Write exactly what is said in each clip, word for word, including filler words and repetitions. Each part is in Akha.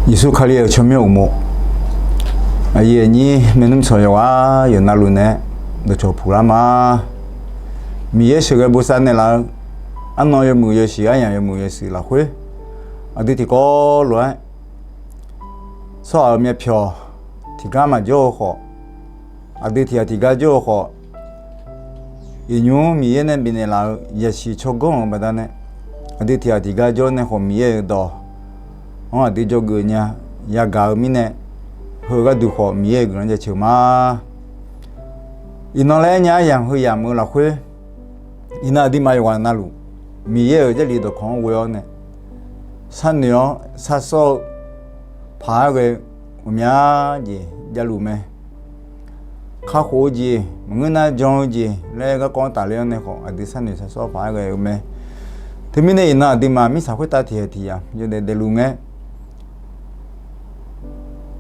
Yeqsur Kali-euq tsawrmyanr uqmov, aqyuif aqnyir maernmr tsawq yawqghaq yawqnavluf nae dawqcawq puq lar ma. Miqyaer sheuqghae bosav naeqlaf-eu arnan yawmuiq yawshuif aryamq yawmuiq yawshuif lafkhoer, aqdui tiqkawv lof-aer tsawrhaq-euq myavpyawq tiqgar maqjawr-eu khawf, aqdui tiqghaq tiqgar jawr-eu khawf, iqnymr Miqyaer nae bifnaeq laf-eu yasiq tsawrganr-euq baqdanae, aqdui tiqghaq tiqgar jawr nae khawf Miqyaer-euq dawq-anr aqdui dzawgeuf nya yagaq-eu mirnae, heu gharduq khawf Miqyaer-euq guiqlanq jaceuq ma. Iqnan laer aernya aryamq heu yamq-eu lafkhoer, iqnan aqduimaf yawqghaq navluf Miqyaer-euq Jarlif dawqkawq-anr ghoe-awr nae, sharnoeq-awr sharsawr-eu paq-aer ghae-eu ghawqmya jeq javluf mae. Kakhof-eu jeq maqngeur nar jan-eu jeq laer garkawv-anr tafler-awr nae khawf, aqdui sharnoeq sharsawr paq-aer ghae-eu mae. Teumirnae iqnan aqduimaf mirtsaq khoertav tiqghaq tiqyamq yawdaef daefluf ngae,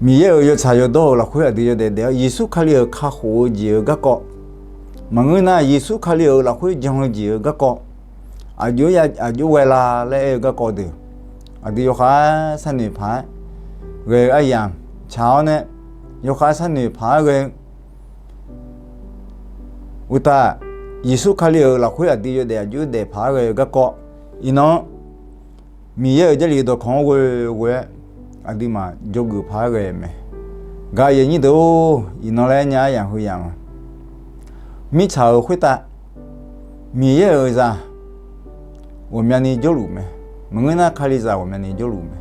Miqyaer-euq yawtsaq yawdawr-euq lafkhoer aqdui yawdaef daef-awr, Yeqsur Kali-euq kakhof-eu jeq-euq garkawv, maqngeur nar Yeqsur Kali-euq lafkhoer jan-eu jeq-euq garkawv, aqjox-aer ya aqjox ghae la laer aer-eu garkawv deuq, aqdui yawkhav sharnoeq paq-aer ghae-eu aryamq tsaq-awr nae, yawkhav sharnoeq paq-aer ghae-eu uqtaf, Yeqsur Kali-euq lafkhoer aqdui yawdaef aqjox daef paq-aer ghae-eu garkawv, iqnan Miqyaer-euq Jarlif dawqkawq-anr ghoe ghoe-aer aqduimaf dzawgeuf paq-aer ghae-eu mae. Gaq yaeq nyir deuq-or, iqnan laer aernya aryamq heu yamq-a, mirtsaq-euq khoertav Miqyaer-euq zaq ghawqmyani jawrluf mae. Maqngeur nar Kalizaq ghawqmyani jawrluf mae.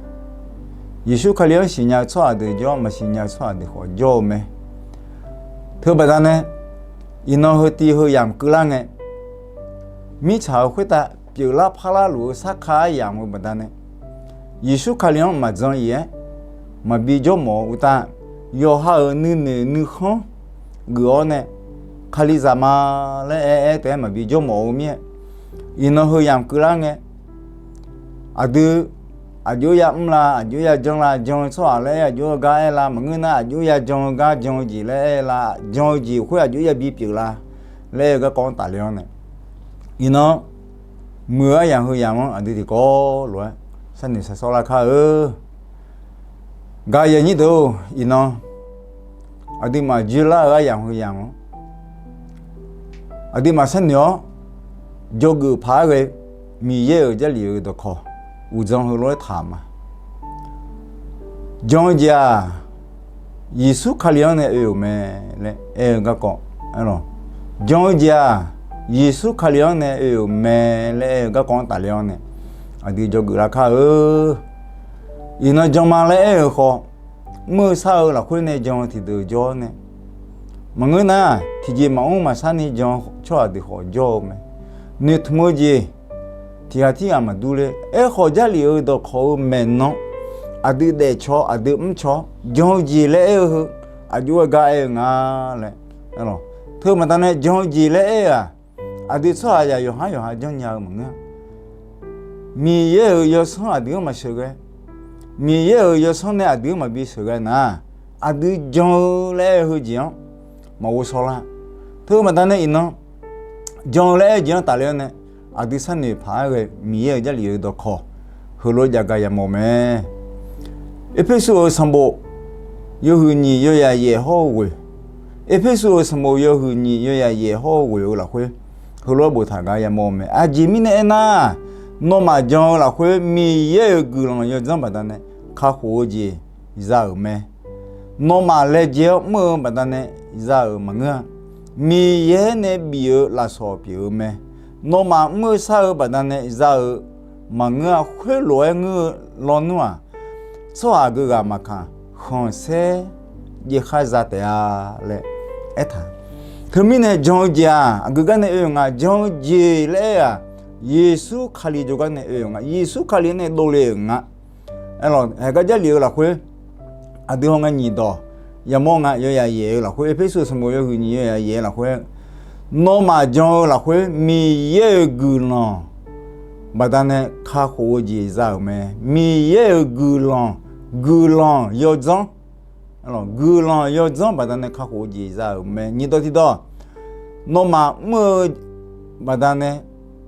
Yeqsur Kali-anr siqnya-eu tsawrhaq deuq jawr, maqsiqnya-eu tsawrhaq deuq khawf jawr-eu mae. Teubaqdanae, iqnan heu tiv heu yamq keuvlar ngae, mirtsaq-euq khoertav pyeuflar parlar luf-eu sarkar aryamq-eu baqdanae, Yeqsur Kali-anr maqjan ir-aer maqbi jawrmawf-eu uqtaf, yawqha-euq nuinoeq nuikhanr geuf-awr nae, Kalizaq ma laer aer aer taef-aer maqbi jawrmawf-eu mir-aer, iqnan heu yamq keuvlar ngae, aqdui aqjox ya mr la, aqjox ya jan la, jan-eu tsawrhaq laer aer aqjox-eu gar aer la, maqngeur nar aqjox ya jan-eu gar jan-eu jeq laer aer la, jan-eu jeq khoer aqjox ya bipyeuf la laer aer-eu garkawv-anr tafler-awr nae, iqnan muiq-eu aryamq heu yamq-anr aqdui tiqkawv lof-aer sharnoeq sharsawr lar kar-eu. Gaq yaeq nyir deuq-or, iqnan aqduimaf joerlar-eu aryamq heu yamq-anr aqduimaf sharnoeq-awr, dzawgeuf paq-aer ghae-eu Miqyaer-euq Jarlif-euq dawqkawq uqdzan heulof-aer taq ma. Jan-eu jeq-aq, Yeqsur Kali-anr nae oe-euq mae laer aer-eu garkawv, jan-eu jeq-aq, Yeqsur Kali-anr nae oe-euq mae laer aer-eu garkawv-anr tafler-awr nae, aqdui dzawgeuf lar kar-eu. Iqnan jan ma laer aer-eu khawf, mr-eu shar-eu lafkhoer nae jan-eu tiqdeuq jawr-awr nae, maqngeur nar tiqjeq maqmr maqshar ni jan-eu tsawrhaq deuq khawf jawr-eu mae. Noeqtmq-eu jeq tiqghaq tirghaq maqdur ler. Aerkhawf, Jarlif-euq dawqkawq-eu maeqnan aqdui daefcaw aqdui mrcaw-awr, jan-eu jeq laer aer-eu heu aqjox-aer gar aer-eu nga laer, teu baqdanae jan-eu jeq laer aer-eu-aq, aqdui tsawrhaqzaq yawqhar yawqha janrnya-eu maqngeur-a. Miqyaer-euq yawsanr aqdui-anr maqsheuqghae, Miqyaer-euq yawsanr nae aqdui-anr maqbi sheuqghae nar, aqdui jan-eu laer aer-eu heujeq-anr maqghov shawr lar. Teu baqdanae iqnan jan-eu laer aer-eu jeq-anr tafler-awr nae, aqdui sharnoeq paq-aer ghae Miqyaer-euq Jarlif-euq dawqkawq heulof-aer jav gar yamawr mae. Erpersu-euq sanqbof yawhuiq nyiq yawyaq yaef hawr-eu ghoeq, Erpersu-euq sanqbof yawhuiq nyiq yawyaq yaef hawr-eu ghoeq-eu lafkhoer heulof-aer boftaq gar yamawr mae. Aqjeq mirnae aernar, nawmaf jan-eu lafkhoer Miqyaer-euq guiqlanq yawdzanr baqdanae kakhof-eu jeq za-euq mae. Nawmaf laejae-awr mr-eu baqdanae za-euq maqngeur-a. Miqyaer nae bif-eu lafsawq pyeuf-eu mae. Nawmaf mr-eu shar-eu baqdanae za-euq maqngeur-a. Khoerlof-aer ngeur-eu lawnmr-aq, tsawrhaq aqgeu ghaq maqkaq, khanqsaer jaev khar za taef-a laer aertaq. Teumirnae jan-eu jeq-aq, aqgeu gar nae oe-euq nga. Jan-eu jeq laer aer-aq, Yeqsur Kali jawrgar nae oe-euq nga. Yeqsur Kali-anr nae dovle-euq nga. Aerlawq, haeq gar Jarlif-eu lafkhoer aqdui hawngae nyiq dawq yamawr nga. Yawyaq yaef-eu lafkhoer, Erpersu sanqbof yawhuiq nyiq yawyaq yaef-eu lafkhoer, nawmaf jan-eu lafkhoer Miqyaer-euq guiqlanq baqdanae kakhof-eu jeq za-euq mae. Miqyaer-euq guiqlanq, guiqlanq yawdzanr, guiqlanq yawdzanr baqdanae kakhof-eu jeq za-euq mae. Nyiq dawq tiq dawq, nawmaf mr-eu baqdanae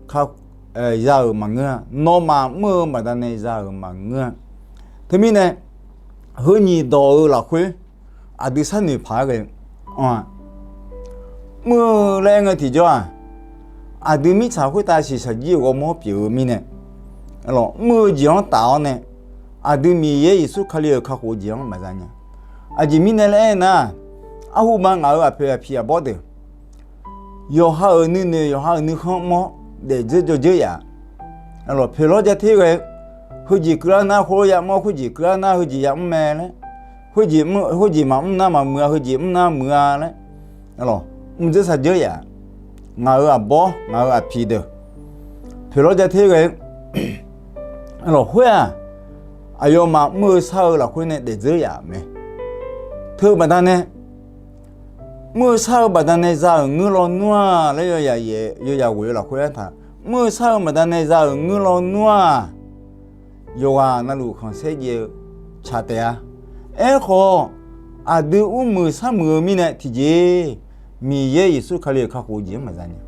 ka za-euq maqngeur-a. Nawmaf mr-eu baqdanae za-euq maqngeur-a. Teumirnae heu nyiq dawq-eu lafkhoer aqdui sharnoeq paq-aer ghae-eu anr-a. Mr-eu laer aer ngae tiqjawr-aq, aqdui mirtsaq khoertav shiqshaq jir-euq ghawrmawr pyeuf-eu mirnae, mr-eu jeq-anr taf-awr nae aqdui Miqyaer Yeqsur Kali-euq kakhof-eu jeq-anr maqza nya. Aqjeq mirnae laer aernar, arhuba ngaq-euq aqpoeq aqpiq aqbawr deuq, yawqha-euq nuinoeq yawqha-euq nuikhanr mr-awr daefdzeur jawrdzeur yaf-a. Poeqlawr ja ter ghae-eu, heujeq keuvlar nar khoerlof yamr-awr khoerjeq keuvlar nar heujeq yamr mae laer, khoerjeq maqmr nar maqmuiq-a, heujeq mr nar muiq-a laer, mrdzeur sardzeur yaf-a. Ngaq-euq aqbawr ngaq-euq aqpiq deuq, poeqlawr ja ter ghae-eu khoer-aq, aqyawfmaf mr-eu shar-eu lafkhoer nae daefdzeur yaf-euq mae. Teu baqdanae, mr-eu shar-eu baqdanae za-euq ngeur lawnmr-aq laer yawyaq ghoe-eu lafkhoer aertaq, mr-eu shar-eu baqdanae za-euq ngeur lawnmr-aq, yawqghaq navluf khanqsaer jaev-eu tsaq taef-a. Aerkhawf, aqdui mrmuiq sharmuiq-eu mirnae tiqjeq, Miqyaer Yeqsur Kali-euq kakhof-eu jeq-anr maqza nya.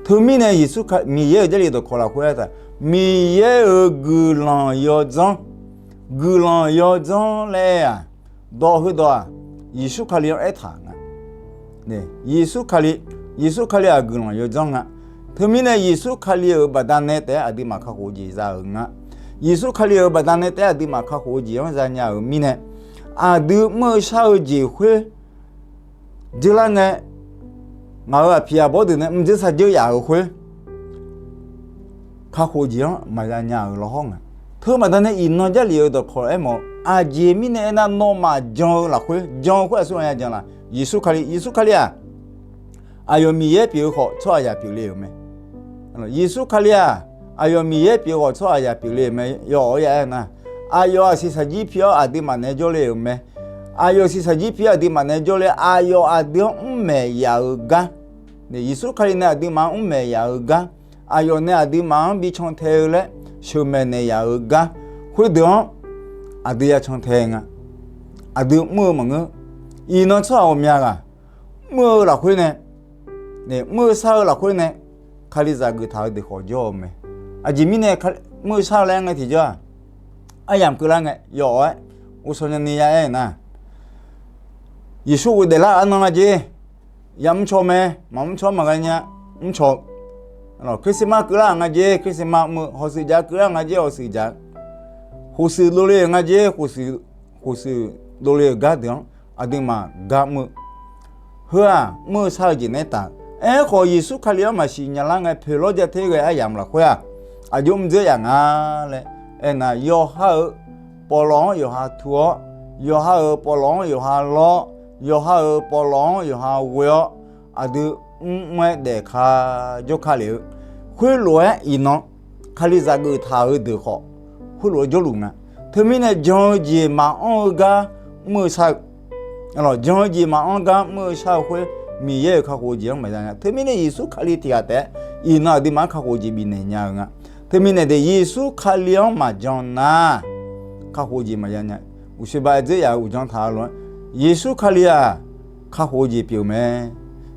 Teumirnae Yeqsur Kali, Miqyaer-euq Jarlif dawqkawq lafkhoer aertaq, Miqyaer-euq guiqlanq yawdzanr, guiqlanq yawdzanr laer-aq, dawq heudawq-aq, Yeqsur Kali-anr aertaq nga. Yeqsur Kali, Yeqsur Kali-aq guiqlanq yawdzanr nga. Teumirnae Yeqsur Kali-euq baqdanae taef-aer aqduimaf kakhof-eu jeq za-euq nga. Yeqsur Kali-euq baqdanae taef-aer aqduimaf kakhof-eu jeq-anr za nya-euq mirnae, aqdui mr-eu shar-eu jeq khoer dzeurlar ngae, ngaq-euq aqpiq aqbawr deuq nae mrdzeur sardzeur yaf-euq khoer, kakhof jeq-anr maqza nya-euq lawhawr nga. Teu baqdanae iqnan Jarlif-euq dawqkawq aermawf-eu, aqjeq mirnae aernar, nawmaf jan-eu lafkhoer, jan-eu khoer aqsur ghaq ya jan la? Yeqsur Kali, Yeqsur Kali-aq, aqyawf Miqyaer pyeuf-eu khawf tsawrhaqzaq pyeufle-euq mae. Yeqsur Kali-aq, aqyawf Miqyaer pyeuf-eu khawf tsawrhaqzaq pyeufle-euq mae. Yaw-awr ya aer nar, aqyawf-aq shiqshaq jir pi-awr aqduimaf naeq-aer jawrle-euq mae. Aqyawf shiqshaq jir pi-awr aqduimaf naeq-aer jawrle, aqyawf aqdui-anr mrmaeq yaf-eu gar, Yeqsur Kali nae aqduimaf-anr mrmaeq yaf-eu gar, aqyawf nae aqduimaf-anr bi cantae-eu laer sheuqmaeq naeq yaf-eu gar, khoerdeuq-anr aqdui ya cantae nga. Aqdui mr-eu maqngeur. Iqnan tsawrhaq ghawqmya ghaq mr-eu lafkhoer nae, mr-eu shar-eu lafkhoer nae, Kalizaq geuftaq-eu deuq khawf jawr-eu mae. Aqjeq mirnae mr-eu shar-eu laer aer ngae tiqjawr-aq, aryamq keuvlar ngae yaw-awr-aer, ghovshaw nyani ya aer nar, Yeqsur ghoe daeflar-euq arnan nga jer, ya mrcaw mae, maqmr caw maqghae nya, mrcaw-eu. Christmas keuvlar-euq nga jer, Christmas mr-eu, hawshuif jav keuvlar-euq nga jer, hawshuif jav-eu, khof shuif dovle-euq nga jer, khof shuif dovle-euq gar deuq-anr aqduimaf gar mr-eu. Heu-aq mr-eu shar-eu jeq naeq-aer taf-eu. Aerkhawf Yeqsur Kali-anr maqsiq nya lar ngae poeqlawr ja ter ghae aryamq lafkhoer-aq, aqjox mrdzeur yaf nga laer aernar, yawqha-euq pawqlawq-anr yawqha tu-awr, yawqha-euq pawqlawq-anr yawqha lawr, yawqha-euq pawqlawq-anr yawqha ghoe-awr, aqdui mrmr-aer daef ka jawrka lef-eu, khoerlof-aer iqnan Kalizaq geuftaq-eu deuq khawf khoerlof-aer jawrluf nga. Teumirnae jan-eu jeq maqanr-eu gar mr-eu shar-eu, jan-eu jeq maqanr gar mr-eu shar-eu khoer, Miqyaer-euq kakhof-eu jeq-anr maqya nya. Teumirnae Yeqsur Kali tiqghaq taef-aer iqnan aqduimaf-anr kakhof-eu jeq bifnaeq nya-eu nga. Teumirnae de Yeqsur Kali-anr maqjan nar kakhof-eu jeq maqya nya. Uqshoe ba aer dzeur yaf-euq uqdzan taq-eu lof-aer, Yeqsur Kali-aq kakhof-eu jeq pyeuf-eu mae.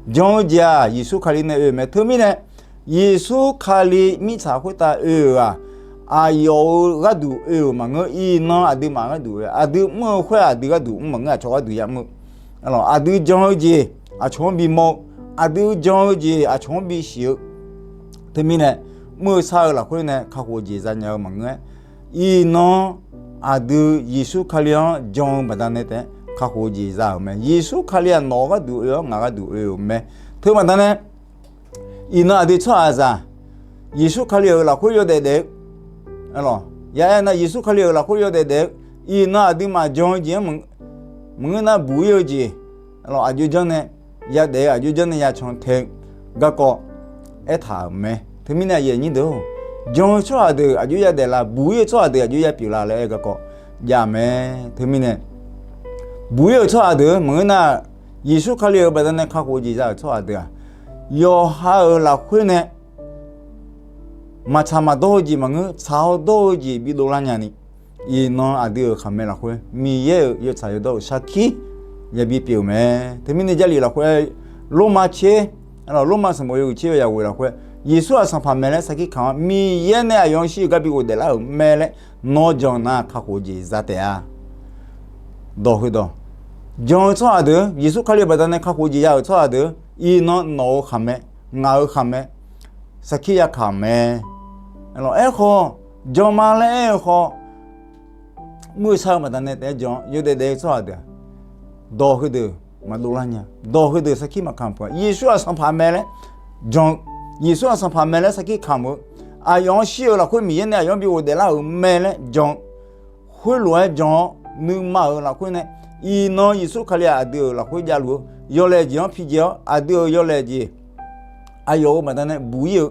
Jan-eu jeq-aq Yeqsur Kali nae oe-eu mae. Teumirnae Yeqsur Kali mirtsaq khoertav oe-euq-aq, aqyawf-euq gharduq oe-euq maqngeur. Iqnan aqduimaf gharduq oe, aqdui mr-eu khoer aqdui gharduq mr maqngeur, aqcawq gharduq ya mr-eu. Aqdui jan-eu jeq aqcawq-anr bimawr-eu, aqdui jan-eu jeq aqcawq-anr bisiq-eu. Teumirnae mr-eu shar-eu lafkhoer nae kakhof-eu jeq zanya-eu maqngeur-aer, iqnan aqdui Yeqsur Kali-anr jan-eu baqdanae taef-aer kakhof-eu jeq za-euq mae. Yeqsur Kali-aq nawq-eu gharduq oe-awr ngaq gharduq oe-euq mae. Teu baqdanae iqnan aqdui tsawrhaqzaq Yeqsur Kali-euq lafkhoer yawdaef daef-eu, ya aer nar Yeqsur Kali-euq lafkhoer yawdaef daef-eu, iqnan aqduimaf jan-eu jeq-anr maqngeur nar buq-ir-eu jeq, aqjox janr nae yadaef-eu, aqjox janr nae yacan tae-eu garkawv aertaq-euq mae. Teumirnae aqyuif aqnyir deuq-or, jan-eu tsawrhaq deuq aqjox yadaef la, buq-ir-eu tsawrhaq deuq aqjox yapyeuf la laer aer-eu garkawv jav mae. Teumirnae buq-ir-euq tsawrhaq deuq maqngeur nar, Yeqsur Kali-euq baqdanae kakhof-eu jeq za-euq tsawrhaq deuq-aq, yawqha-euq lafkhoer nae maqtsaq maqdawr-eu jeq maqngeur, tsaq-awr dawr-eu jeq bidov lar nyani, iqnan aqdui-euq khaqmae lafkhoer Miqyaer-euq yawtsaq yawdawr-euq sarkir yabi pyeuf-eu mae. Teumirnae Jarlif lafkhoer Lormav tser, Lormav sanqbof yawhuiq tser yawhuiq lafkhoer, Yeqsur-aq Sanqpaq mae laer sarkir kamq-awr, Miqyaer nae aqyawf-anr shir-eu gar bi ghofdaef lar-euq mae laer nawr jan nar kakhof-eu jeq za taef-a. dawq heudawq. Jan-eu tsawrhaq deuq, Yeqsur Kali-euq baqdanae kakhof-eu jeq ya-euq tsawrhaq deuq, iqnan nawq-euq khaqmae, ngaq-euq khaqmae, sarkir yakaq-euq mae. Aerkhawf, jan ma laer aer-eu khawf, mr-eu shar-eu baqdanae taef-aer jan-awr yawdaef daef-eu tsawrhaq deuq-aq, dawq heudeuq maqdov lar nya. Dawq heudeuq sarkir maqkaq peuq-a. Yeqsur-aq Sanqpaq mae laer jan-eu, Yeqsur-aq Sanqpaq mae laer sarkir kamq-eu, aqyawf-anr shir-euq lafkhoer Miqyaer nae aqyawf-anr bi ghofdaef lar-euq mae laer jan-eu, khoerlof-aer jan-awr nuima-euq lafkhoer nae, iqnan Yeqsur Kali-aq aqdui-euq lafkhoer javluf-eu yawlaeq jeq-anr pijae-awr, aqdui-euq yawlaeq jeq aqyawf-euq baqdanae buq-ir-eu,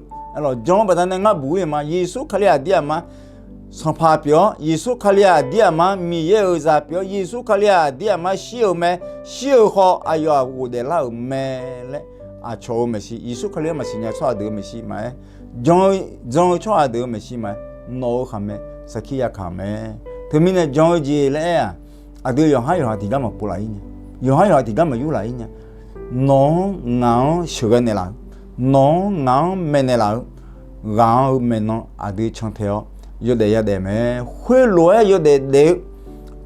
jan-eu baqdanae ngar buq-ir-euq ma. Yeqsur Kali aqdir aqma Sanqpaq pyeuf-awr, Yeqsur Kali aqdir aqma Miqyaer-euq zaq pyeuf-awr, Yeqsur Kali aqdir aqma shir-euq mae. Shir-eu khawf aqyawf-aq ghofdaef lar-euq mae laer aqcawq-euq maeqshi, Yeqsur Kali-anr maqsiq nya-eu tsawrhaq deuq-euq maeqshi maqaer, jan-eu, jan-eu tsawrhaq deuq-euq maeqshi maqaer, nawq-euq khaqmae sarkir yakaq-euq mae. Teumirnae jan-eu jeq laer aer-aq, aqdui yawqhar yawqha tiqgar maqpov laf-ir nya. Yawqhar yawqha tiqgar maqyur laf-ir nya. Nawq-anr ngaq-anr sheuqghae naeqlaf-eu, nawq-anr ngaq-anr maeqnaeq laf-eu, ghaq-anr-eu maeqnan aqdui cantae-awr yawdaef yadaef mae. Khoerlof-aer yawdaef daef-eu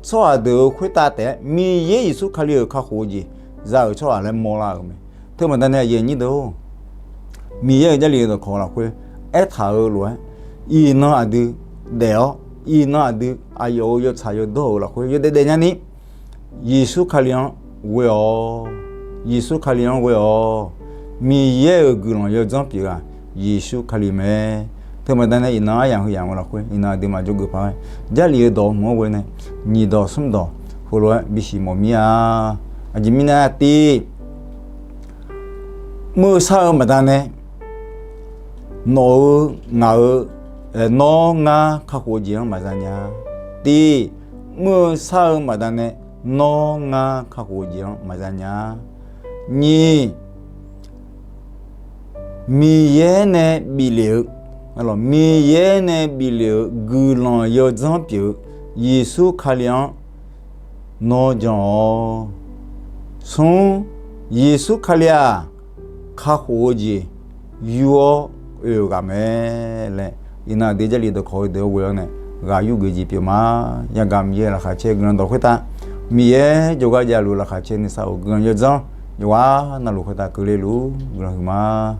tsawrhaq deuq-euq khoertav taef-aer Miqyaer Yeqsur Kali-euq kakhof-eu jeq za-euq tsawrhaq laer mawrlar-euq mae. Teu baqdanae aqyuif aqnyir deuq-or, Miqyaer-euq Jarlif-eu dawqkawq lafkhoer aertaq-eu lof-aer, iqnan aqdui daef-awr, iqnan aqdui aqyawf-euq yawtsaq yawdawr-euq lafkhoer yawdaef daef nyani, Yeqsur Kali-anr ghoe-awq. Yeqsur Kali-anr ghoe-awq. Miqyaer-euq guiqlanq yawdzanr pyeuf-eu-aq Yeqsur Kali mae. Teu baqdanae iqnan aryamq heu yamq-eu lafkhoer iqnan aqduimaf jawrgeuf paq-aer, Jarlif-eu dawq hmq-anr ghoe nae nyiq dawq smr dawq heulof-aer bisiq mawf mir-a. Aqjeq mirnae tiv mr-eu shar-eu baqdanae nawq-eu ngaq-eu, nawr ngar kakhof-eu jeq-anr maqza nya. Tiv, mr-eu shar-eu baqdanae nawr ngar kakhof-eu jeq-anr maqza nya. Nyiq, Miqyaer nae bif lef-eu, Miqyaer nae bif lef-euq guiqlanq yawdzanr pyeuf-eu Yeqsur Kali-anr nawr jan-awq. Smr, Yeqsur Kali-aq kakhof-eu jeq yur-awr oe-euq ghaq mae laer, iqnan aqdui Jarlif dawqkawq-eu deuq-anr ghoe-awr nae ghaq yur geuf jeq pyeuf ma. Yagaq Miqyaer laqkhaq caer guiqlanq dawq khoertav, Miqyaer jawrgar javluf laqkhaq caer nuisar-euq guiqlanq yawdzanr yawqghaq navluf khoertav keuvle luf guiqlanq huiq ma.